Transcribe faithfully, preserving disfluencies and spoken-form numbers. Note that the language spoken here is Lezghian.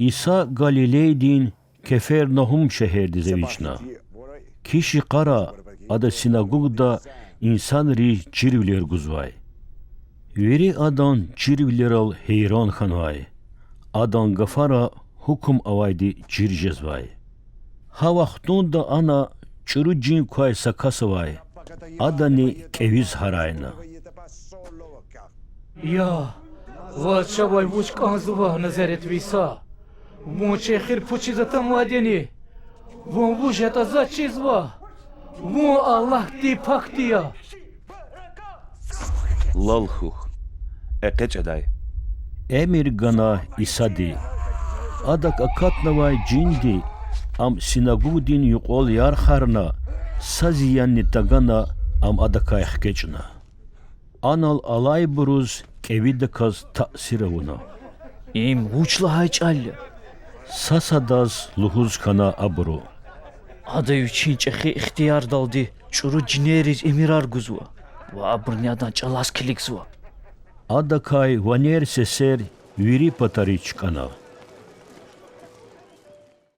Иса Галилейдин Кефернагьум шегьердиз эвичӀна. Киш йикъара Ада синагогда инсанриз чирвилер гузвай. Вири Адан чирвилерал гьейран хьанвай, Адан гафара гьукум авайди чир жезвай. Гьа вахтунда ана чӀуру жин квай са кас авай, адани кӀевиз гьарайна: Я, Ваз чавай вуч кӀанзава, Назаретви Иса? Вун чи эхир пучиз атанвайди яни? Вун вуж ятӀа заз чизва? Вун Аллагьдин пакди я. Лал хьухь, экъечӀ адай. Эмир гана Исади. Адак акатнавай жинди Ам синагогдин юкьвал ярхарна, са зиянни тагана, Ам адакай хкечӀна. Анал алайбуруз кӀевидаказ таъсир авуна. Им вуч лагьай чӀал я? Са-садаз лугьуз хьана абуру: Ада Вичин чӀехи ихтиярдалди чӀуру жинерриз эмирар гузва ва абурни Адан чӀалаз килигзава. Адакай ванер-сесер вири патариз чкӀана.